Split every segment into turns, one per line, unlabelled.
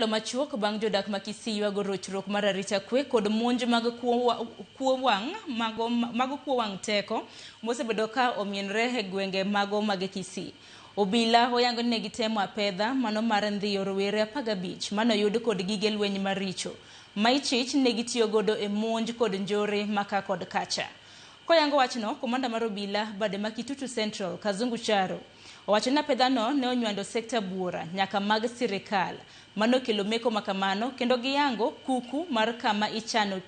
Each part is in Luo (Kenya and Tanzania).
Machuok bang' jodak ma Kisii ywago rochruok mar arita kwe kod monj mag kuo wang' mago kuo wang' teko mosebedo ka omienre e gwenge mago mag Kisii. Obila oyango ni ne gitemo apedha mano mar ndhiyo rowere 15 manoyud kod gige lweny maricho ma ichich ne gitiyo godo e monj kod njore maka kod kacha. Koyango wachno, komanda mar obila bade ma Kitutu Central, Kazungu Charo, owacho ni apedhano ne onywando sekta buora nyaka mag sirikal manokelo meko makamano kendo giyango kuku mar kama ichano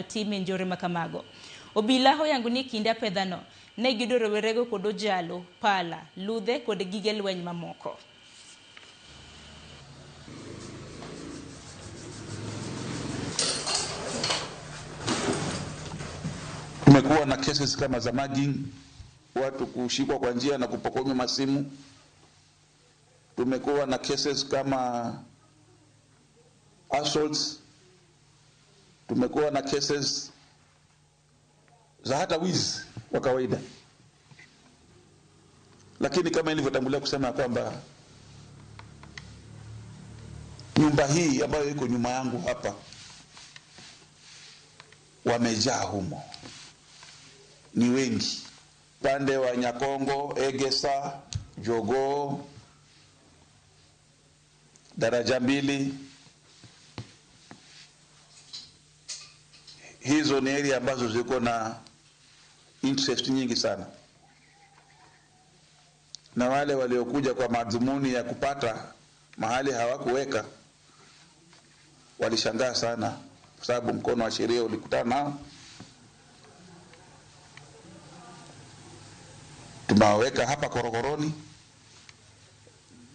time njore makamago. Obila oyango ni kinde apedhano ne giyudo rowerego kod ojalo, pala, ludhe kod gige lweny mamoko.
Tumekuwa na cases kama za mugging, watu kushikwa kwa njia na kupokonywa masimu. Tumekuwa na cases kama assaults, tumekuwa na cases za hata wizi wa kawaida. Lakini kama nilivyotangulia kusema kwamba nyumba hii ambayo iko nyuma yangu hapa wamejaa humo, ni wengi. Pande wa Nyakongo, Egesa, Jogoo, Daraja Mbili, hizo ni area ambazo ziko na interest nyingi sana, na wale waliokuja kwa madhumuni ya kupata mahali hawakuweka walishangaa sana, kwa sababu mkono wa sheria ulikutana nao. Tumewaweka hapa korokoroni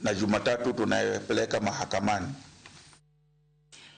na Jumatatu tunayepeleka mahakamani.